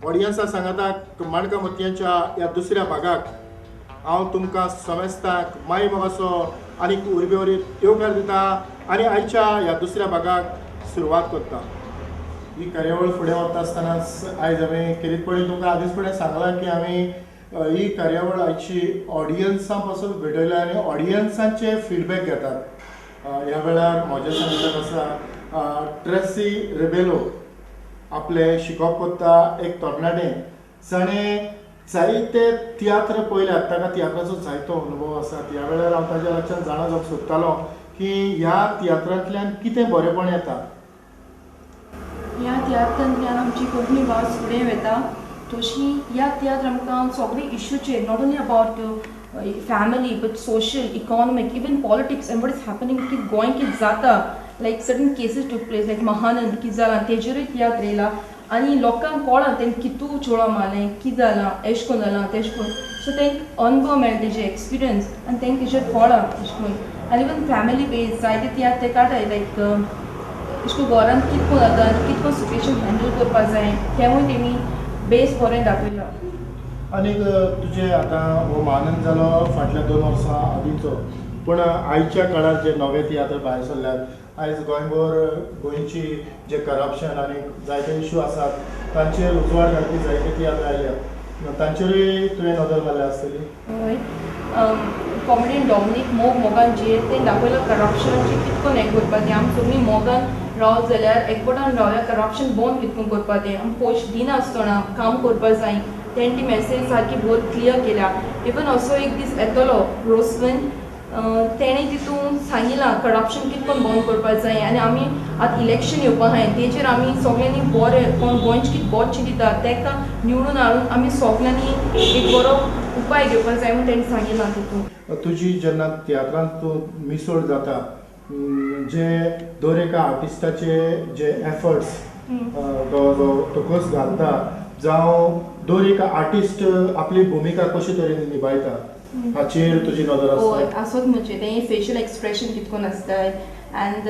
ऑडियन्सा सांगाताक माणका मोतयांच्या ह्या दुसऱ्या भागाक हांव तुमकां समेस्ताक माई मोगाचो आनी उर्बेवरी येवकार दिता आनी आयच्या ह्या दुसऱ्या भागाक सुरवात करता. ही कार्यावळ फुडें वता आसतनाच आयज हांवें खेरीतपणी तुमकां आदींच फुडें सांगलां की आमी ही कार्यावळ आयची ऑडियन्सां पासून भेटयल्या आनी ऑडियन्सांचे फिडबॅक घेतात. ह्या वेळार म्हज्या सांगाताक आसा ट्रेसी रेबेलो. आपलें शिकप करता एक तरणाटें जाणें जायते तियात्र पळयल्यात, ताका तियात्राचो जायतो अनुभव आसा. ह्या वेळार हांव ताज्या लागच्यान जाणा जावंक सोदतालो की ह्या तियात्रांतल्यान कितें बरेंपण येता. ह्या तियात्रांतल्यान आमची कोंकणी भास फुडें वता. तशी ह्या तियात्र आमकां सगळे इश्यूचेर not only about family but social, economic, even politics and what is happening की गोंय कितें जाता, like certain cases took place like Mahanand कितें जालां तेजेरूय तियात्र येयला आनी लोकांक कळना तेंकां कितू चोडो मारलें, कितें जालां, एशें कोन्न जालां तेशें कोन्न. सो तेंकां अनुभव मेळटा तेजे एक्सपिरियन्स आनी तेंकां तेजेर कळ्ळां एशें कोन्न. आनी इवन फॅमिली बेज जायते तियात्र ते काडटाय लायक एशें कोन्न घरांत कितें कोन्न जाता, कितें कोन्न सिट्युएशन हँडल करपा जाय तेंवूय तेमी बेस बरें दाखयलां. आनीक तुजें आतां हो महानंद जालो फाटल्या 2 वर्सां आदींचो, पूण आयच्या काळार जे नवे तियात्र भायर सरल्यात, आयज गोंयभर गोंयची जे करप्शन आनी जायते इशू आसात तांचेर उजवाड घालपी जायते तियात्र आयल्यात, तांचेरूय तुवें नदर मारल्या आसतली. हय, कॉमेडियन डॉमिनीक मोग मोगान जे तें दाखयलां करप्शनाचें कितको हें करपा तें. आमी सगळीं मोगान रावत जाल्यार एकवटान रावल्यार करप्शन बंद कितको करपा तें. आमी पयशे दिनासतना काम करपा जाय तेणें ती मॅसेज सारकी बरी क्लियर केल्या. इवन असो एक दीस येतलो रोसवन तेणें तितून सांगिलां करप्शन कितकोन बंद करपाक जाय आनी आमी आतां इलेक्शन येवपा आहाय तेजेर आमी सगळ्यांनी बरें कोण गोंयचें कितें बरें चिंतता तेका निवडून हाडून आमी सगळ्यांनी एक बरो उपाय घेवपाक जाय म्हूण तेणें सांगिलां तितून. तुजी जेन्ना तियात्रांत तूं मिसळ जाता, जे दर एका आर्टिस्टाचे जे एफर्ट्स तो कस घालता, जावं दर एक आर्टिस्ट आपली भुमिका कशे तरेन निभायता हाचेर तुजी नदर आसता. हय आसत म्हणजे तें फेशियल एक्सप्रेशन कितकोन आसताय एंड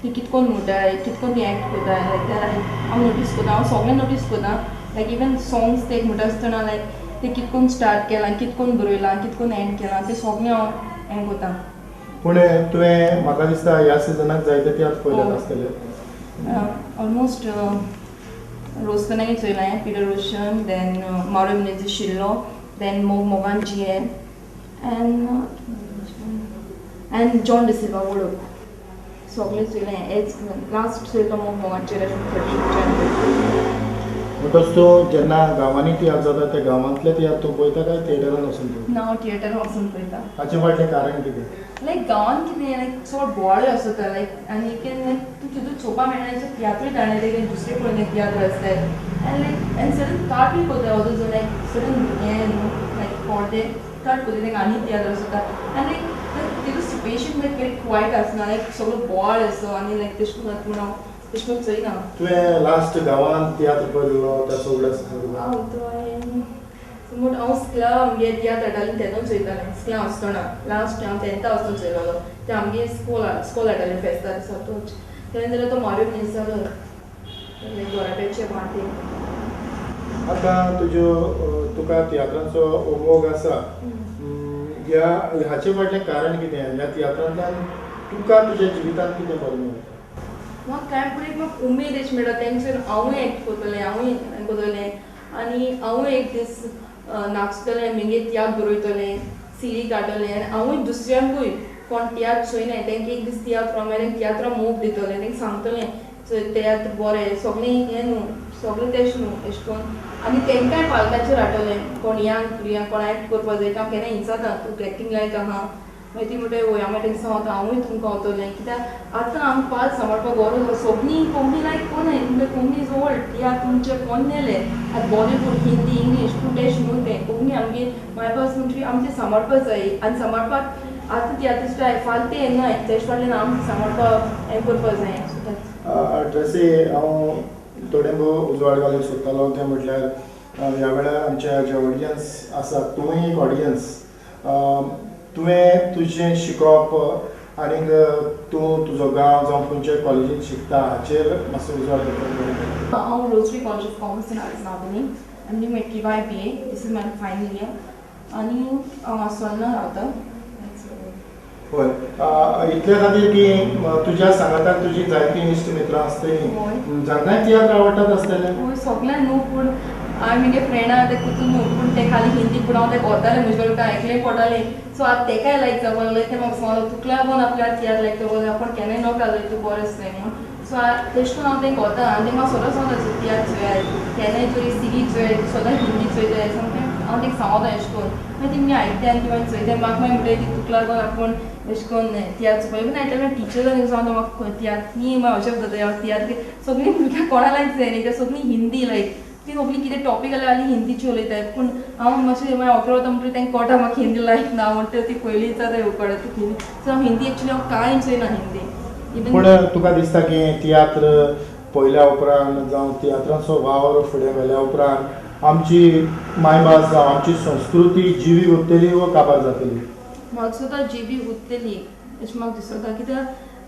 ती कितकोन म्हणटाय, कितकोन ती एक्ट करताय, लायक हांव नोटीस करता, हांव सगळें नोटीस करता. लायक इवन सोंग्स ते म्हणटा आसतना लायक ते कितकोन स्टार्ट केलां, कितकोन बरयलां, कितकोन एंड केलां, तें सगळें हांव हें करता. पूण तुवें म्हाका दिसता ह्या सिजनाक जायते तियात्र पळयल्यात आसतले. ऑलमोस्ट रोसनाय चोयलां, पिटर रोशन, then Mario Menezes Shillo, then Mog मोगान जिये एंड जॉन डिसिल्वा वळख सगळें चोयलें. एज लास्ट चोयलो मोग मोगान जिये. म्हणटच तूं जेन्ना गांवांनी तियात्र जाता त्या गांवांतले तियात्र तूं पळयता काय थिएटरान वचून पळयता? ना, हांव थिएटरान वचून पळयता. हाचें फाटलें कारण कितें? लायक गांवांत कितें लायक चड बोवाळूय आसता लायक आनी लायक तूं तितून चोवपा मेळना, तियात्रूय जाणा दुसरे पळयले तियात्र आसताय एंड लायक एंड सडन काटूय करता वचून लायक सडन हें न्हू लायक पडदे कट करता तेंका आनी तियात्र आसता आनी लायक तितून सिट्युएशन लायक वेरी क्वायट आसना, लायक सगळो बोवाळ आसता आनी लायक तशें करून पूण हांव तशें करून चोयना. तुवें लास्ट गांवांत तियात्र पळयलो ताचो उगडास आसा? हांव तो समोर हांव स्कुला आमगे तियात्र हाडटालें तेन्ना चोयतालें. स्कुला आसतना लास्ट हांव तेन्था वचून चोयलोलो तें आमगे स्कॉल हाडटालें फेस्ता दिसा तोच. तेन्ना जाल्यार तो मारियो मिनेझीस जालो लायक गोराब्याचे वांटे. आतां तुज्यो तुका तियात्रांचो मोग आसा, ह्या हाचें फाटलें कारण कितें? ह्या तियात्रांतल्यान तुका तुज्या जिवितांत कितें बरें मेळटा? म्हाका कांय पूण एक म्हाका उमेद अशी मेळटा तेंच्यान हांवूय एक्ट करतलें, हांवूय हें करतलें आनी हांवूय एक दीस नाचतलें, मागीर तियात्र बरयतलें, सिडी काडटलें आनी हांवूय दुसऱ्यांकूय कोण तियात्र चोयनाय तेंकां एक दीस तियात्र मेळ्ळें तियात्रा मोग दितलें, तेंकां सांगतलें तियात्र बरें सगळें हें न्हू सगळें तेश न्हू एशें कोन्न. आनी तेंकांय पालकाचेर हाडटलें कोण यंग भुरग्यांक कोण एक्ट करपा जाय हांव केन्ना विचारता तूं एक्टींग लायक आहा, मागीर ती म्हणटा वय. हांव मागीर तेंका सांगता हांवूय तुमकां वतलें कित्याक आतां आमकां पाल सांबाळपाक गरज आसा. सगळीं कोंकणी लायक कोण तुमकां कोंकणी is old तियात्र तुमचे पोन्नेले आतां बॉलीवूड हिंदी इंग्लीश पूण तेश न्हू तें कोंकणी आमगे मायभास म्हणटरी आमचें सांबाळपाक जाय आनी सांबाळपाक आतां तियात्रिस्ट फाल्यां तें येनाय तेश फाटल्यान आमचें सांबाळपाक हें करपाक जाय. ट्रेसी, हांव थोडें भोव उजवाड घालूंक सोदतालो तें म्हटल्यार ह्या वेळार आमच्या जे ऑडियन्स आसा, तूंय एक ऑडियन्स, तुवें तुजें शिकप आनीक तूं तुजो गांव जावं खंयच्या कॉलेजींत शिकता हाचेर मातसो उजवाड घालता. हांव Rosary College of Commerce and Arts Navelim. I am doing my TY BA. This is my final year आनी हांव आसोलना रावता. हय, इतल्या खातीर की तुज्या सांगाताक तुजी जायतीं इश्ट मित्रां आसतलीं, जांकांय तियात्र आवडटात आसतले. हय, सगळ्यांक न्हू, पूण हांवें म्हगे फ्रेंडा ते कुतून न्हू, पूण ते खाली हिंदी, पूण हांव ते कोतालें म्हजे कडेन आयकलें पडटालें. सो आतां तेकाय लायक जावपाक लागलें. तें म्हाका सांगलें तुका लागून आपल्याक तियात्र लायक जावपाक जाय, पूण केन्नाय नो घालय तूं बरें आसलें म्हूण. सो तेश कोन हांव तेंकां वता आनी तेंकां हांव सदांच सांगता तियात्र चोयात, केन्नाय तरी सिरीज चोयात, सदांच हिंदी चोयताय सामकें हांव तेंकां सांगता एशें कोन्न. मागीर ती मुगे आयकताय आनी ती मागीर चोयताय. म्हाका मागीर म्हणटाय ती तुका लागून आपूण एशें कोन्न तियात्र चोवपाक. इवन I tell टिचर्सांक सांगता म्हाका तियात्र न्ही, मागीर अशें जाता हांव तियात्र सगळीं भुरग्यांक कोणा लायक जाय न्ही, ते सगळीं हिंदी लायक ती सगळीं कितें टॉपीक आसल्यार आनी हिंदीची उलयताय. पूण हांव मातशें मागीर अकरा वता म्हणटकीर तेंकां कळटा म्हाका हिंदी लायक ना म्हणटा ती पयलींच आतां कळटा तुका हिंदी. सो हांव हिंदी एक्चुली हांव कांय चोयना हिंदी. पूण तुका दिसता की तियात्र पळयल्या उपरांत जावं तियात्राचो वावर फुडें व्हेल्या उपरांत आमची मायभास जावं आमची संस्कृती जिवी उरतली वा काबार जातली? म्हाका सुद्दां जिवी उरतली अशें म्हाका दिसता. कित्याक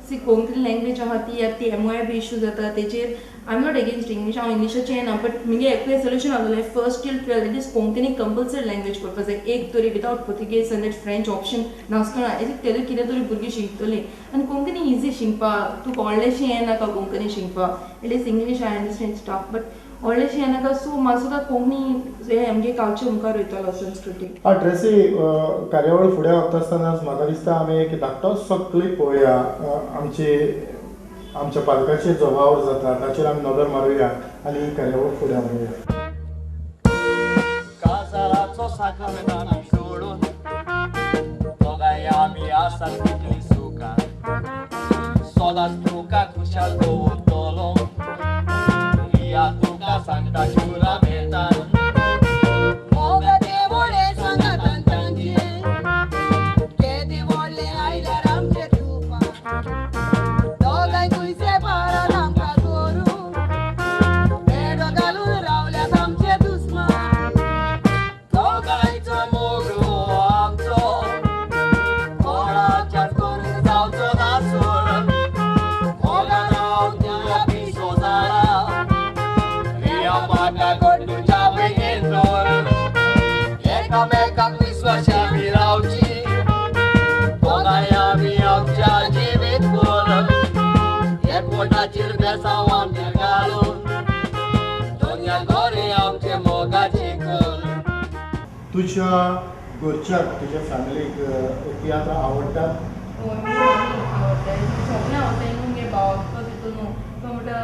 सी कोंकणी लँग्वेज आहा ती आतां ती एमओआय बी इशू जाता तेजेर I am not against English, हांव इंग्लिशाचें येना, बट म्हगे एकलें सोल्युशन आसलें first till 12 at least Konkani compulsory language करपाक जाय एक तरी, विदावट पुर्तुगेज आनी फ्रेंच ऑप्शन नासतना तेजो कितें तरी भुरगीं शिकतलीं. आनी कोंकणी इजी शिकपाक, तुका व्हडलेंशें येनाका कोंकणी शिकपाक, at least English I understand stuff, but व्हडलेंशें येनाका. सो म्हाका सुद्दां कोंकणी हें आमगे कल्चर मुखार वयतलो संस्कृती. हय ट्रेसी, कार्यावळ फुडें वता आसतनाच म्हाका दिसता आमी एक धाकटोसो क्लिप पळोवया. आमची आमच्या पालकाचेर जो वावर जाता ताचेर आमी नदर मारुया आनी कार्यावळ फुडें व्हरुया. काजाराचो साखर आमी सोडून दोगांय आमी आसात कितली सुखान, सदांच तुका खुशाल दवरतलो, या तुका सांगता जुरामेंतान. मोगाचे व्हडले सांगातान तांचे केदे व्हडले आयल्यार आमचे तुफान, दोगांय खुयसे पारान आमकां करूं बेडो घालून रावल्यात आमचे दुस्मान. दोगांयचो मोग हो आमचो कोणाच्याच करून जावचो ना सोड, मोगान हांव तुज्या पिसो जाला, रिया म्हाका कोण तुज्या बेगीन धर, एकामेकाक विस्वाशी आमी रावची, दोगांय आमी आमच्या जिवीत भर, एकवटाचेर बेसांव आमचेर घालून, दुनिया गोरे आमचे मोगाची कर. तुज्या घरच्याक तुज्या फॅमिलीक तियात्र आवडटा? हय, आवडटा, सगळें आवडटा. न्हू मुगे भावाक तितून न्हू तो म्हणटा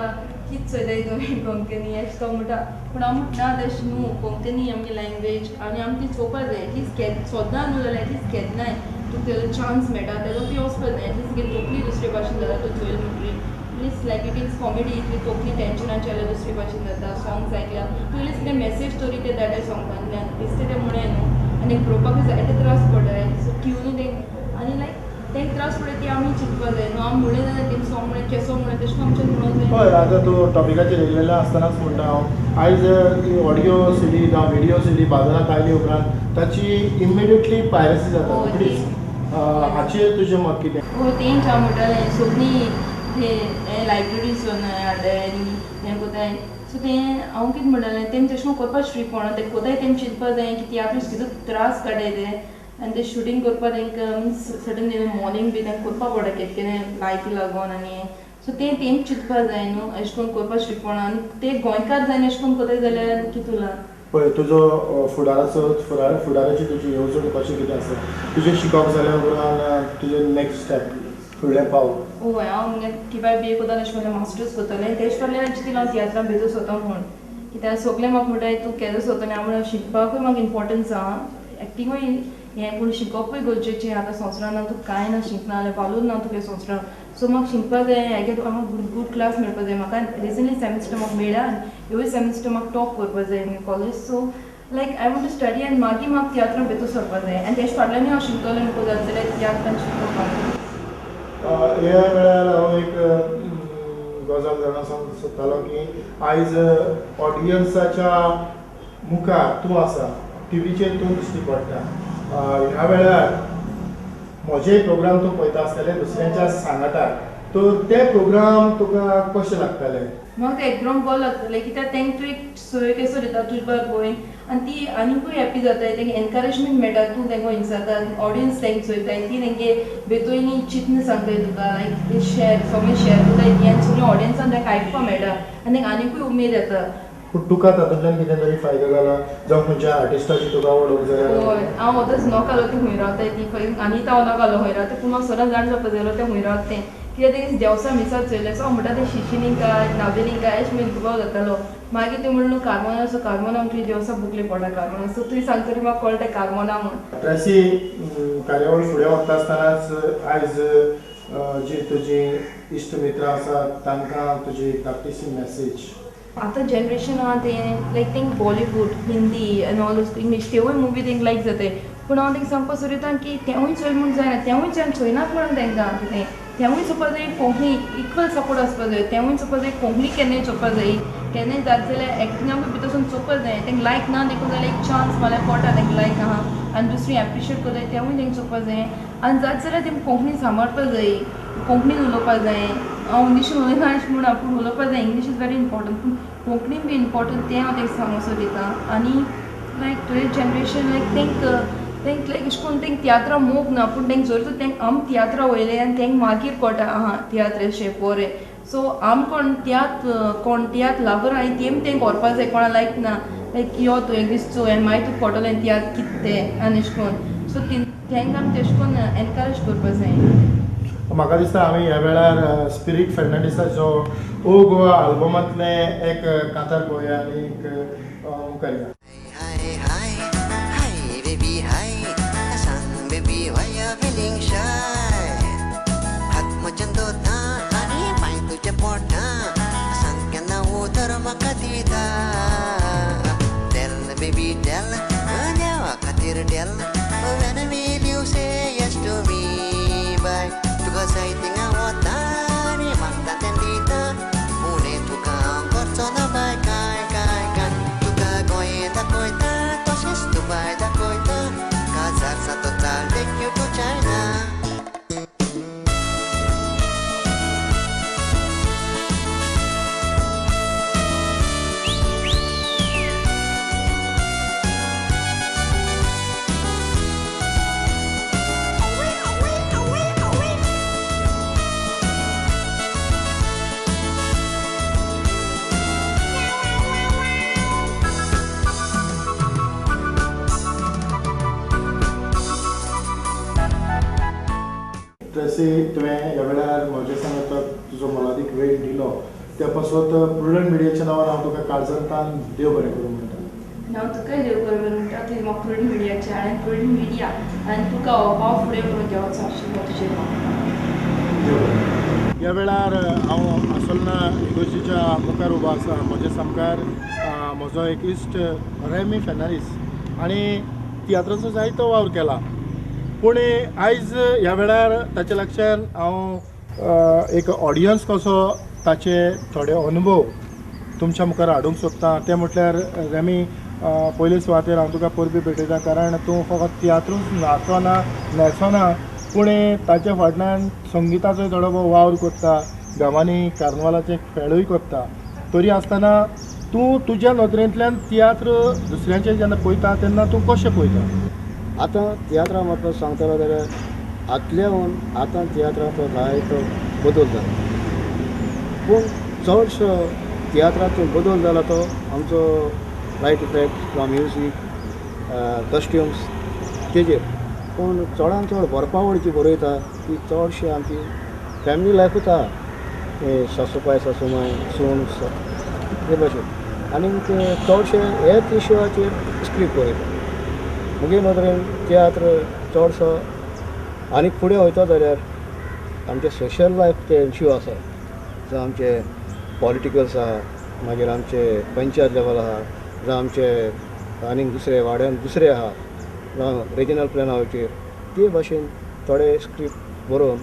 कितें चोयताय तुमी कोंकणी अशें तो म्हणटा, पूण हांव म्हणटा ना तशें न्हू, कोंकणी आमची लँग्वेज आनी आमी ती चोवपाक जाय. एटलिस्ट सदां न्हू जाल्यार एटलिस्ट केन्नाय तुका तेजो चान्स मेळटा तेजो तुवें वचपाक जाय. एटलिस्ट तुगे तकली दुसरे भाशेन जाता तूं चोयलें म्हणटकीर at least like it is comedy, इतली तकली टेंशनाची जाल्यार दुसरे भाशेन जाता. सॉंग्स आयकल्यार तूं एटलिस्ट कितें मॅसेज तरी ते धाडटा सॉंगांतल्यान दिसता तें म्हणून न्हू, आनी बरोवपाकूय जायते त्रास पडटा सो ट्युनूय तें आनी लायक तेंकां त्रास पडटा ती आमी चिंतपाक जाय न्हू. आमी म्हणलें जाल्यार तें सॉंग म्हणलें केसो म्हणलें तशें आमच्यान म्हणूंक जाय. हय, आतां तूं टॉपिकाचेर येयलेलें आसतनाच म्हणटा हांव, आयज ऑडियो सीडी जावं व्हिडियो सीडी बाजारांत आयले उपरांत ताची इमिडिएटली पायरसी जाता रोखडीच. हाचेर तुजें मत कितें? हय, तेंच हांव म्हणटालें सगळीं ते लायब्ररीज हाडटाय आनी हें कोताय. सो तें हांव कितें म्हणटालें तें तशें करपाक श्री पडना, तें कोताय तें चिंतपाक जाय की तियात्र कितें त्रास काडटाय ते आनी ते शुटींग करपाक तेंकां मिन्स सर्टन मॉर्निंग बी तेंकां करपाक पडटा कितें कितें लायटी लागून आनी सो तें तेंच चिंतपाक जाय न्हू, अशें करून करपाक श्री पडना. आनी ते गोंयकार जायना अशें करून कोताय जाल्यार कितें उरलां? पळय तुजो फुडाराचो फुडाराची तुजी येवजण कशें कितें आसा? तुजें शिकप जाल्या उपरांत तुजें नेक्स्ट स्टेप फुडलें पावल? हय, हांव मुगे टीवाय बी ए कोतालें अशें म्हणल्यार मास्टर्स कोतालें, तेज फाटल्यान चिंतलें हांव तियात्रां भितर सोदता म्हूण. कित्याक सगळें म्हाका म्हणटाय तूं केदो सोदतलें, हांव म्हणल्यार शिकपाकूय म्हाका इम्पोर्टन्स आहा, एक्टिंगूय हें, पूण शिकपूय गरजेचें. आतां संवसारान ना तूं कांय ना शिकना जाल्यार वालोर ना तुगे संवसारान. सो म्हाका शिकपाक जाय, I get म्हाका गूड क्लास मेळपाक जाय. म्हाका रिसंटली सेमिस्टर म्हाका मेळ्ळा आनी ह्यूय सेमिस्टर म्हाका टॉप करपाक जाय मुगे college. So like I want to study आनी मागीर म्हाका तियात्रां भितर सरपाक जाय आनी तेज फाटल्यानूय हांव शिकतलें न्हू जाता जाल्यार तियात्रान शिकपाक. ह्या वेळार हांव एक गजाल जाणा सांगूंक सोदतालो की आयज ऑडियन्साच्या मुखार तूं आसा, टिवीचेर तूं दिश्टी पडटा, ह्या वेळार म्हजे प्रोग्राम तूं पळयता आसतले दुसऱ्यांच्या सांगाताक, तर ते प्रोग्राम तुका कशे लागताले? म्हाका ते एकदम बरो लागतले कित्याक तांकां तूं एक सोय कसो दिता तुज बरोबर पळोवन आनी ती आनीकूय हॅप्पी जाताय, तांकां एनकरेजमेंट मेळटा. तूं तांकां विचारता, ऑडियन्स तांकां चोयताय, ती तांगे बेतोयनी चिंतन सांगताय तुका, लायक शेर सगळें शेर करताय ती आनी सगळीं ऑडियन्सान तांकां आयकपाक मेळटा आनी तांकां आनीकूय उमेद येता. पूण तुका तातूंतल्यान कितें तरी फायदो जाला जावं खंयच्या आर्टिस्टाची तुका वळख जाल्या? हय, हांव आतांच नोकालो ती खंय रावताय ती खंय आनी हांव नोकालो खंय रावता, पूण म्हाका सदांच जाण जावपा जाय तें खंय रावता तें, कित्याक तें देवसा मिसाक चोयलें. सो हांव म्हणटा तें शिशिनी काय नावेली काय अशें म्हण दुबाव जातालो. मागीर तें म्हणून कार्मोना, सो कार्मोना तुवें देवसा बुकले पडटा कार्मोना, सो तुवें सांगतरी म्हाका कळटा कार्मोना म्हूण. ट्रेसी, कार्यावळ फुडें वता आसतनाच आयज जी तुजी इश्ट मित्रां आसात तांकां तुजी धाकटीशी मॅसेज. आतां जनरेशन आहा तें लायक तेंक Bollywood, Hindi and all those English तेवूय मुवी तेंक लायक जाताय, पूण हांव तेंक सांगपाक सोदता की तेवूय चोय म्हूण जायना, तेवूय चोय चोयनात म्हणून तेंकां कितें तेवूय चोवपा जाय. कोंकणी इक्वल सपोर्ट आसपा जाय, तेवूय चोवपा जाय, कोंकणी केन्नाय चोवपा जाय, केन्नाय जात जाल्यार एक्टिंगाकूय भितर चोवपा जाय. तेंक लायक ना देखून जाल्यार एक चान्स माल्यार पडटा तेंक लायक आहा आनी दुसरी एप्रिशिएट करताय, तेवूय तेंक चोवपा जाय. आनी जात जाल्यार तें कोंकणी सांबाळपा जाय, कोंकणीन उलोवपा जाय. हांव इंग्लिशीन उलयना अशें म्हूण पूण उलोवपा जाय, इंग्लीश is very important, पूण कोंकणी बी इम्पोर्टंट तें हांव तेंक सांगूंक सोदिता. आनी लायक टुडे जनरेशन लायक तेंक तेंक लायक अशें करून तेंक तियात्रां मोग ना, पूण तेंक जर तर तेंक आम तियात्रां वयले आनी तेंक मागीर कळटा आहा तियात्र अशें बरें. सो आम कोण तियात्र कोण तियात्र लावर आनी तेम तेंक व्हरपा जाय, कोणा लायक ना लायक यो तूं एक दीस चोय आनी मागीर तुका कळटलें तियात्र कितें तें आनी अशें करून. सो तेंकां आमी तेशें करून एनकरेज करपा जाय. म्हाका दिसता आमी ह्या वेळार स्पिरीट फेर्नांडीसाचो ओ गोवा आल्बमांतलें एक कांतार पळोवया आनी एक मुखार या. ट्रेसी, तुवें ह्या वेळार म्हज्या सांगाताक तुजो मोलादीक वेळ दिलो त्या पासत प्रुडंट मिडियाच्या नांवान हांव तुका काळजांतल्यान देव बरें करूं म्हणटा. हांव तुकाय देव बरें करूं म्हणटा, तुवें म्हाका प्रुडंट मिडियाचें आनी प्रुडंट मिडिया आनी तुका हांव फुडें व्हरून देवाचो आशिर्वाद तुजेर म्हाका. ह्या वेळार हांव आसोलना इगोर्जीच्या मुखार उबो आसा. म्हज्या सामकार म्हजो एक इश्ट रेमी फेर्नांडीस आनी तियात्राचो जायतो वावर केला, पूण आयज ह्या वेळार ताच्या लागच्यान हांव एक ऑडियन्स कसो ताचे थोडे अनुभव तुमच्या मुखार हाडूंक सोदता. तें म्हटल्यार रेमी, पयले सुवातेर हांव तुका परबी भेटयता, कारण तूं फकत तियात्रूच नाचना न्हेसना, पूण ताच्या फाटल्यान संगिताचोय थोडो भोव वावर करता, गांवांनी कार्नवालाचे खेळूय करता. तरी आसतना तूं तुज्या नदरेंतल्यान तियात्र दुसऱ्यांचे जेन्ना पळयता तेन्ना तूं कशें पळयता? आतां तियात्रां म्हाका सांगतलो जाल्यार आदल्याहून आतां तियात्राचो जायतो बदल जाला, पूण चडसो तियात्राचो बदल जाला तो आमचो लायट इफेक्ट किंवा म्युजीक, कॉस्ट्युम्स तेजेर. पूण चडान चड बरपावळ जी बरयता ती चडशी आमची फॅमिली लायफूच आहा, सासूपाय सासूमाय सून हे भाशेन. आनीक चडशे हेच इशूचेर स्क्रिप्ट बरयता. म्हगे नदरेन तियात्र चडसो आनी फुडें वयता जाल्यार आमचे सोशल लायफ ते इश्यू आसा, जावं आमचे पॉलिटिकल्स आहा, मागीर आमचे पंचायत लेवल आहा, जावं आमचे आनीक दुसरे वाड्यान दुसरे आहा, जावं रिजनल प्लॅनाचेर, ते भाशेन थोडे स्क्रिप्ट बरोवन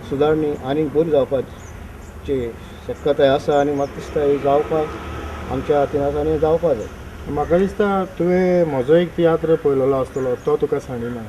सुदारणी आनीक बरी जावपाची शक्यताय आसा आनी म्हाका दिसता ही जावपाक आमच्या हातीन आसा आनी जावपा जाय. म्हाका दिसता तुवें म्हजो एक तियात्र पळयलेलो आसतलो, तो तुका सांडिना.